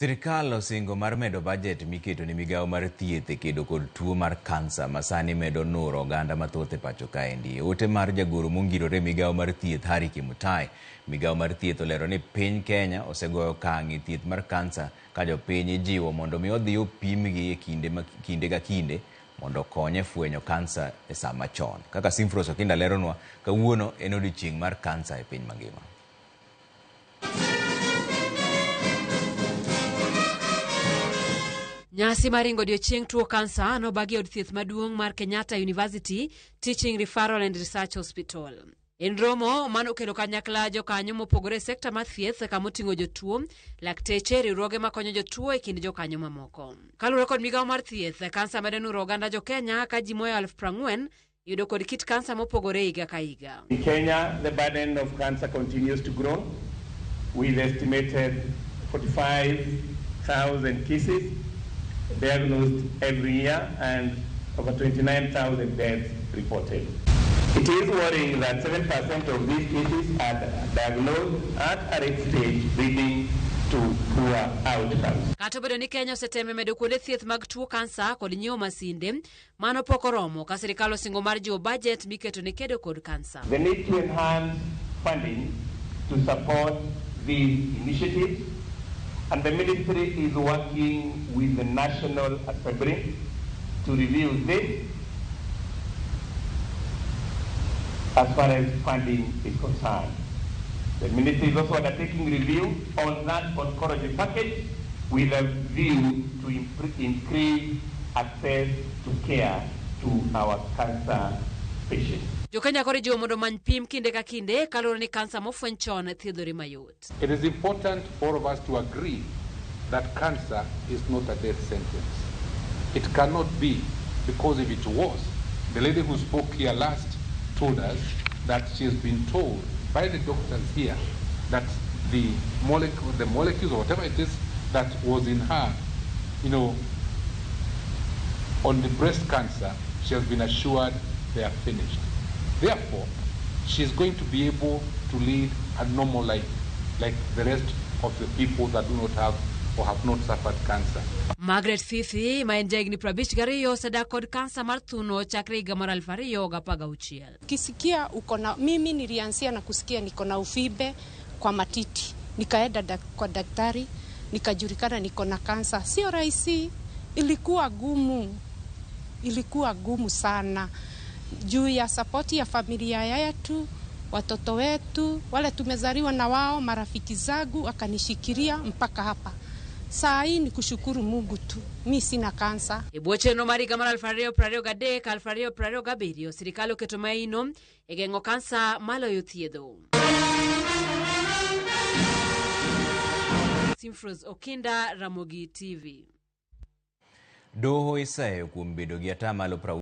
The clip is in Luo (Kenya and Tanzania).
Sirkal osingo mar medo bajet miketo ne migawo mar thieth e kedo kod tuo mar kansa ma sani medo nuro oganda mathoth e pacho kaendi. Ote mar jagoro mongirore e migawo mar thieth Harry Kimutai. Migawo mar thieth olero ni piny Kenya osegoyo okang' e thieth mar kansa ka jopiny ijiwo mondo mi odhi opimgi e kinde ma kinde ka kinde mondo okony e fwenyo kansa e sama chon. Kaka Simfros Okinda leronwa, kawuono en odiochieng' mar kansa e piny mangima. Nyasi mar ringo odiochieng' tuo kansa nobagi e od thieth maduong' mar Kenyatta University Teaching Referral and Research Hospital. En romo mano okelo kanyakla jokanyo mopogore e sekta mar thieth kama oting'o jotuo, lakteche, riwruoge makonyo jotuo e kind jokanyo mamoko. Kaluwore kod migawo mar thieth, kansa medo nuro oganda jo-Kenya ka ji moyo 40,000 yudo kod kit kansa mopogore higa ka higa. In Kenya, the burden of cancer continues to grow, with estimated 45,000 cases diagnosed every year and over 29,000 deaths reported. It is worrying that 7% of these cases are diagnosed at a late stage, leading to poor outcomes. Kata obedo ni Kenya osetemo medo kuonde thieth mag tuo kansa kod nyiewo masinde, mano pok oromo ka sirkal osingo mar jiwo bajet miketo ne kedo kod kansa. The need to enhance funding to support these initiatives, and the ministry is working with the National Assembly to review this as far as funding is concerned. The ministry is also undertaking review on that oncology package with a view to increase access to care to our cancer patients. Jokenya koro ijiwo mondo omany pim kinde ka kinde kaluwore ni kansa mofweny chon thiedhore mayot. It is important for all of us to agree that cancer is not a death sentence. It cannot be, because if it was, the lady who spoke here last told us that she has been told by the doctors here that the molecules or whatever it is that was in her, on the breast cancer, she has been assured they are finished. Therefore, she is going to be able to lead a normal life like the rest of the people that do not have or have not suffered cancer. Margaret Fifi ma en jahigni 52 osedak kod kansa mar thuno chakre higa mar 2016. Ukisikia uko na, mimi nilianzia na kusikia niko na uvimbe kwa matiti, nikaenda kwa daktari nikajulikana niko na kansa. Sio rahisi, ilikuwa gumu, ilikuwa gumu sana juu ya sapoti ya familia yetu, watoto wetu wale tumezaliwa na wao, marafiki zangu akanishikilia mpaka hapa. Saa hii ni kushukuru Mungu tu, mi sina kansa. E bwo chenro mar higa mar 2023 2027 sirikal oketo maino e geng'o kansa maloyo thiedho. Simfros Okinda, Ramogi TV. Doho iseyo kuom bedo gi atamalo